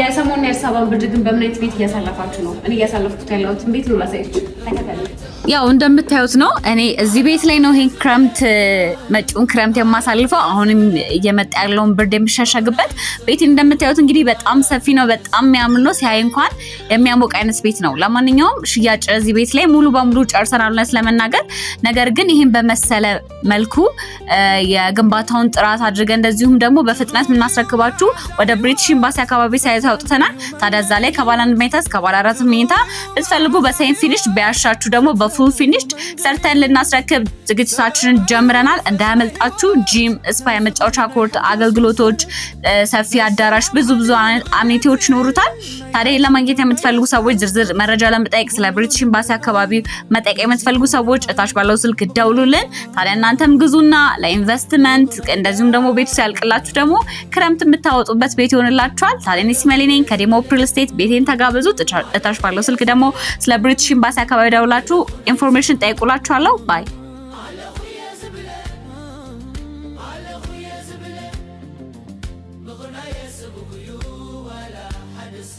የሰሞኑን የአዲስ አበባን ብርድ ግን በምን አይነት ቤት እያሳለፋችሁ ነው? እኔ እያሳለፍኩት ያለሁትን ቤት ነው ላሳያችሁ። ተከተሉ። ያው እንደምታዩት ነው። እኔ እዚህ ቤት ላይ ነው ይሄን ክረምት፣ መጪውን ክረምት የማሳልፈው። አሁንም እየመጣ ያለውን ብርድ የሚሸሸግበት ቤት እንደምታዩት እንግዲህ በጣም ሰፊ ነው። በጣም የሚያምር ነው። ሲያይ እንኳን የሚያሞቅ አይነት ቤት ነው። ለማንኛውም ሽያጭ እዚህ ቤት ላይ ሙሉ በሙሉ ጨርሰናል እውነት ለመናገር። ነገር ግን ይህን በመሰለ መልኩ የግንባታውን ጥራት አድርገን እንደዚሁም ደግሞ በፍጥነት የምናስረክባችሁ ወደ British Embassy አካባቢ site አውጥተናል። ታዲያ እዛ ላይ ከባለ 1 መኝታ እስከ ባለ 4 መኝታ ብትፈልጉ በ semi finished፣ ቢያሻችሁ ደግሞ በ full finished ሰርተን ልናስረክብ ዝግጅታችንን ጀምረናል። እንዳያመልጣችሁ። Gym፣ spa፣ የመጫወቻ court አገልግሎቶች፣ ሰፊ አዳራሽ፣ ብዙ ብዙ amenity ዎች ይኖሩታል። ታዲያ ለማግኘት የምትፈልጉ ሰዎች፣ ዝርዝር መረጃ ለመጠየቅ፣ ስለ British Embassy አካባቢ መጠየቅ የምትፈልጉ ሰዎች እታች ባለው ስልክ ደውሉልን። ታዲያ እናንተም ግዙና ለኢንቨስትመንት እንደዚሁም ደግሞ ቤቱ ሲያልቅላችሁ ደግሞ ክረምት የምታወጡበት ቤት ይሆንላችኋል። ታዲያ እኔ ሲመሌ ነኝ ከዲሞ real estate። ቤቴን ተጋበዙ። እታች ባለው ስልክ ደግሞ ስለ British Embassy አካባቢ ደውላችሁ information ጠይቁላችኋለሁ። Bye.